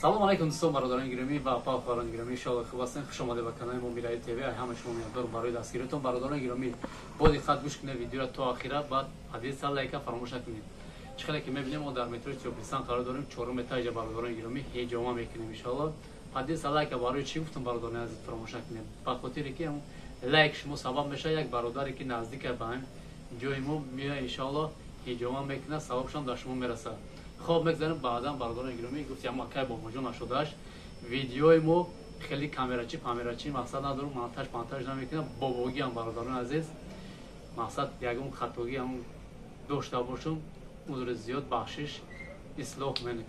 Салом алейкум, дӯстон, бародарони гиромӣ ва апа хоҳарони гиромӣ. Иншоалло, хуб ҳастед. Хуш омадед ба канали мо, Мираи ТВ. Ай ҳама шумо миннатдорам барои дастгиритон. Бародарони гиромӣ, бо диққат гӯш кунед видеоро то охира, баъд подписка, лайка фаромӯш накунед. Чӣ хеле ки мебинем, мо дар метрои Тёплый Стан қарор дорем, чорум этажа. Бародарони гиромӣ, ҳиҷома мекунем, иншоалло. Подписка, лайка барои чӣ гуфтам, бародарони азиз, фаромӯш накунед? Ба хотире ки лайк шумо сабаб мешавад, як бародаре ки наздика ба ҳам ҷои мо меояд, иншоалло, ҳиҷома мекунад, савобшон дар шумо мерасад. Хоб, мегзарем баъдан. Бародарони гиромӣ, гуфти ама акай бобоҷон нашудааш, видеои мо хеле камерачи памерачи мақсад надорум, монтаж монтаж намекунам, бобогиам. Бародарони азиз, мақсад, ягон хатогӣ ҳам дошта бошум, узри зиёд, бахшиш, ислоҳ менем.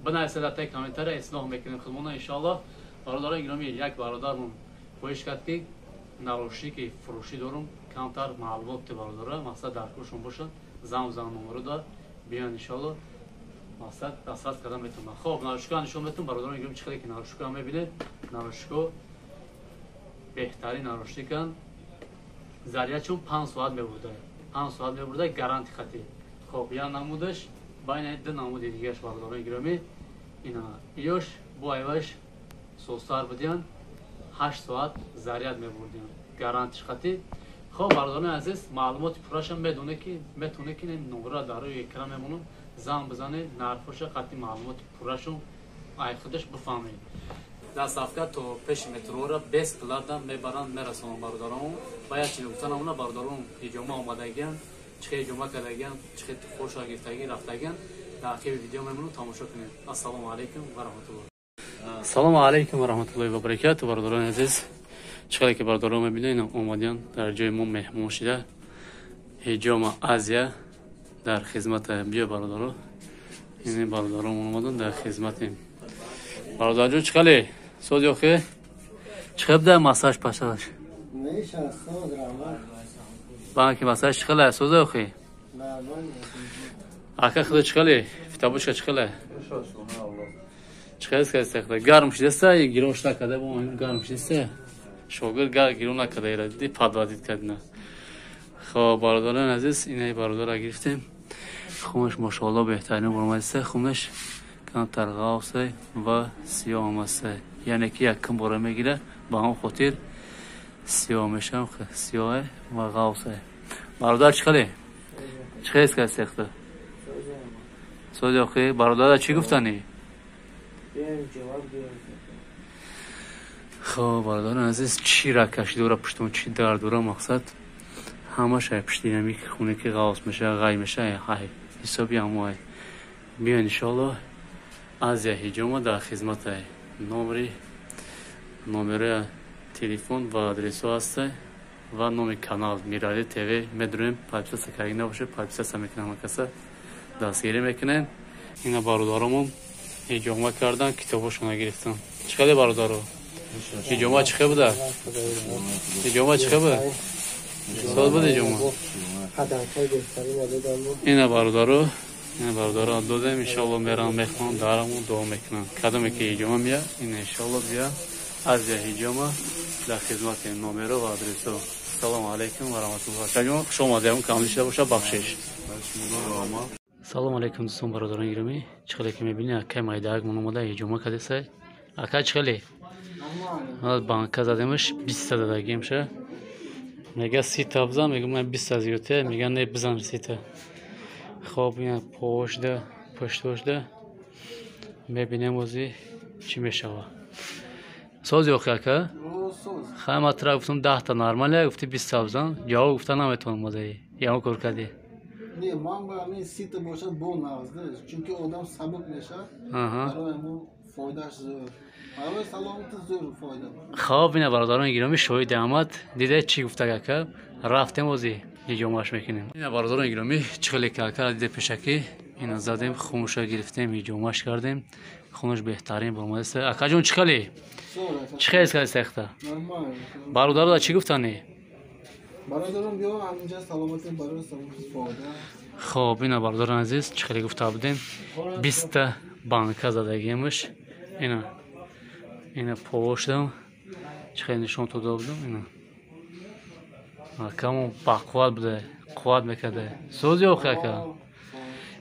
Бинависед дар таи комментария, ислоҳ мекунем худмона, иншоалло. Бародарони гиромӣ, як бародармон хоҳиш кард, ки нарошники фурӯшӣ дорум, камтар маълумоти бародара, мақсад, дар кӯшон бошад, зам зам номеро да биён, иншоалло, мақсад, дастрас кардан метавонам. Хоб, нарошнико нишон метавон, бародарони гиромӣ. Чӣ хеле ки нарошнико мебинед, нарошнико беҳтарин нарошниканд. Зарядшон 5 соат мебурда, 5 соат мебурда, гаранти хати. Хоб, як намудаш, байни ду намуди дигараш, бародарони гиромӣ, ина ёш бо айваш состар будиян, 8 соат заряд мебурдиян, гарантиш хати. Хоб, бародарони азиз, маълумоти пуррашам медоне ки метавоне ки номера дар рӯи экран мемонам, занг бизанед, нархоша хати, маълумоти пуррашон ай худаш бифаҳмед. Доставка то пеши метрора бесплатно мебаранд, мерасонанд бародарон. Ва як чиз гуфта намона, бародарон, ҳиҷома омадагиан, чӣ хел ҳиҷома кардагиан, чӣ хел хоша гирифтагӣ рафтагиан, дар архиви видео мемонам, тамошо кунед. Ассалому алайкум ва раҳматуллоҳ. Ассалому алайкум ва раҳматуллоҳи ва баракату. Бародарони азиз, чӣ хеле ки бародарон мебинед, омадиан дар ҷои мо меҳмон шида. Ҳиҷома Азия дар хизмата. Биё, бародаро, ини бародарон омадан, дар хизматем. Бародарҷон, чӣ хеле соз ёхе? Чӣ хел буда массаж пашаш? Банки массаж чӣ хеле соза ёхе? Ака, худо, чӣ хеле фитабушка, чӣ хеле, чӣ хел скаста? Гарм шидаста, гирош накарда, бо гарм шидаста. Шогирд гирон накарда, ира диди, подводить кардина. Хоб, бародарони азиз, инаи бародара гирифтем. Хунаш, мошоалло, беҳтарин баромадиста. Хунаш камтар ғафсе ва сиёҳ омаста, яъне ки якум бора мегира, ба ҳамон хотир сиёҳ мешавам, сиёҳе ва ғафсе. Бародар, чӣ хеле, чӣ хел скастехта? Сози охи? Бародара, чӣ гуфтанӣ? Хоб, бародарони азиз, чӣ ра кашидора пуштон, чӣ дард дора, мақсад, ҳамаш ай пушти ҳами хуне ки ғавс меша, ғай меша, ай ҳисоби ҳамоай. Биён, иншоалло, Азия ҳиҷома дар хизматай. Номери номероя телефон ва адресҳо ҳастай ва номи канал Мирали ТВ. Медурем, подписаться карда набошед, подписаться мекунем, ҳама каса дастгирӣ мекунем. Ина бародаромон ҳиҷома кардан, китобошона гирифтам. Чӣ хеле, бародаро, ҳиҷома чӣ хел буда? Ҳиҷома чӣ хел буда? Соз буд ҳиҷома? Ина бародаро, ина бародаро додем, иншоалло, мерам, мехонам, дарамон дуо мекунам. Кадоме ки ҳиҷома мия, ина, иншоалло, бия, Азия ҳиҷома дар хизмати, номеро ва адресо. Ассалому алайкум ва раҳматуллоҳ. Акаҷон, хуш омадед. Он камли шуда боша, бахшиш. Салому алайкум, дӯстон, бародарони гиромӣ. Чӣ хеле ки мебинед, акай майдаакмон омада, ҳиҷома кардесай. Ака, чӣ хеле? Банка задемаш, 20-та дадагиемша. Мега, 30-та бизан, мегӯ, ман 20-та зиёдтия, мега, не, бизан 30-та. Хоб, ина пошда, пуштошда мебинем, ози чӣ мешава. Сози охи, ака? Хай, ма тра гуфтам, 10-та нормалия, гуфти, 20-та бизан. Ҷавоб гуфта наметавонам, мозаи ягон кор кардӣ. Не, ман ба ҳамин 30-та бошад, бо нағз, чунки одам сабук мешавад, барои ҳамон фоидааш зӯр, барои саломатӣ зӯр фоида. Хоб, ина бародарони гиромӣ, шоҳиди аҳмад дида, чӣ гуфтак ака. Рафтем, ози ҳиҷомаш мекунем. Ина бародарони гиромӣ, чӣ хеле ки акара дида, пешакӣ ина задем, хунша гирифтем, ҳиҷомаш кардем, хунаш беҳтарин баромадааст. Акаҷон, чӣ хеле, чӣ хел скастехта? Бародаро чӣ гуфтанӣ? Бародарон, биё ҳаминҷа, саломатӣ, барои саломатӣ фоида. Хоб, ина бародарони азиз, чӣ хеле гуфта будем, 20-та банка задагиемаш. Ина, ина повошдам, чӣ хеле нишон дода будам, ина акамон бақувват буда, қувват мекарда. Сози охи, ака?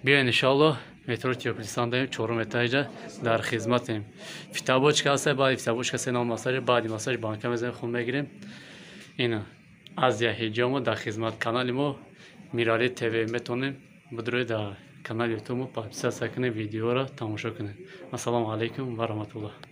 Биёен, иншоалло. Метро Тёплый чорум этажа дар хизматем. Фитобочка ҳаста, баъди фитобочка се нав массаж, баъди массаж банка мезанем, хун мегирем. Ина Азия Ҳиҷомо дар хизмат, канали мо Мирали ТВ. Метавонем бидроед дар канали ютуб мо, подписаться кунед, видеоро тамошо кунед. Ассалому алайкум ва раҳматуллоҳ.